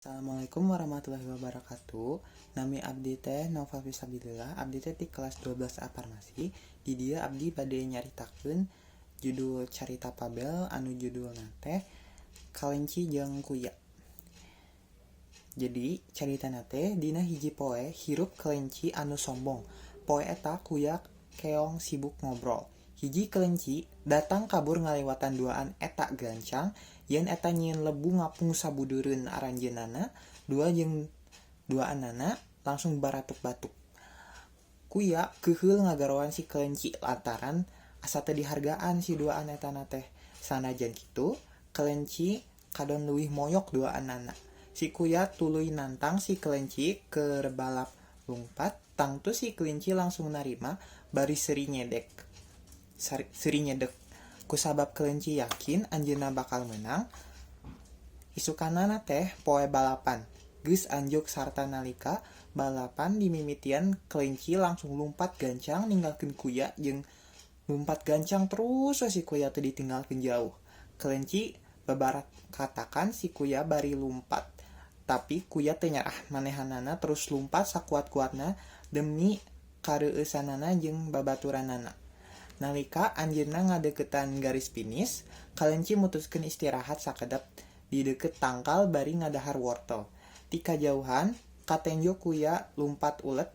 Assalamualaikum warahmatullahi wabarakatuh. Nami abdi teh Nova Fisabilillah, abdi teh di kelas 12 A Farmasi. Di dieu abdi bade nyaritakeun judul carita fabel anu judulna teh Kalenci jeung Kuya. Jadi caritana teh dina hiji poe hirup kelenci anu sombong. Poe eta kuya keong sibuk ngobrol. Hiji kelenci datang kabur ngaliwatan duaan eta gancang yen eta nyieun lebu ngapung sabudureun aranjeunana dua jeung duaanana langsung baratuk-batuk. Kuya keuheul ngagaroan si kelenci lantaran asa teu dihargaan si duaan etana teh. Sanajan kitu, kelenci kadon leuwih moyok duaanana. Si kuya tuluy nantang si kelenci keur balap lumpat, tangtu si kelinci langsung narima bari seuri nyedek. Seuri nyedek. Kusabab kelenci yakin anjeunna bakal meunang, isukanana teh poe balapan. Geus anjuk sarta nalika balapan dimimitian, kelenci langsung lumpat gancang ninggalkeun kuya jeung lumpat gancang terus we si kuya teh ditinggalkeun jauh. Kelenci babarakatakan si kuya bari lumpat, tapi kuya teu nyerah, manehanana terus lumpat sakuat-kuatna demi kareueusanana jeung babaturanana. Nalika anjeunna ngadeuketan garis finish, kelenci mutuskeun istirahat sakedap di deukeut tangkal bari ngadahar wortel. Ti kajauhan, katenjo kuya lumpat ulet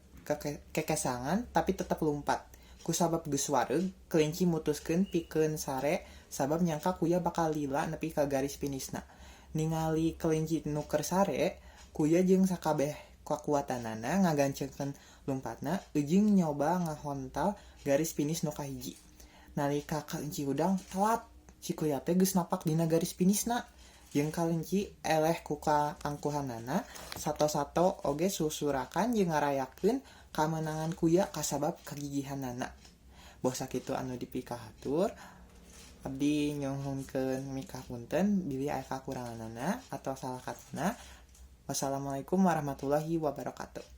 kekesangan tapi tetep lumpat. Kusabab geus wareg, kelinci mutuskeun pikeun sare sabab nyangka kuya bakal lila nepi ka garis finishna. Ningali kelinci nu keur sare, kuya jeung sakabeh kakuatanana ngagancengkeun lumpatna jeung nyoba ngahontal garis finish nu kahiji. Nalika kelinci hudang, telat, si kuya teh geus napak dina garis finishna. Jeung kelinci eleh ku kaangkuhanana, sato-sato oge susurakan jeung ngarayakeun kamenangan kuya kasabab kagigihanana. Boh sakitu anu dipikahatur, abdi nyuhunkeun mikapunten bilih aya kakuranganana atau salah katana. Wassalamualaikum warahmatullahi wabarakatuh.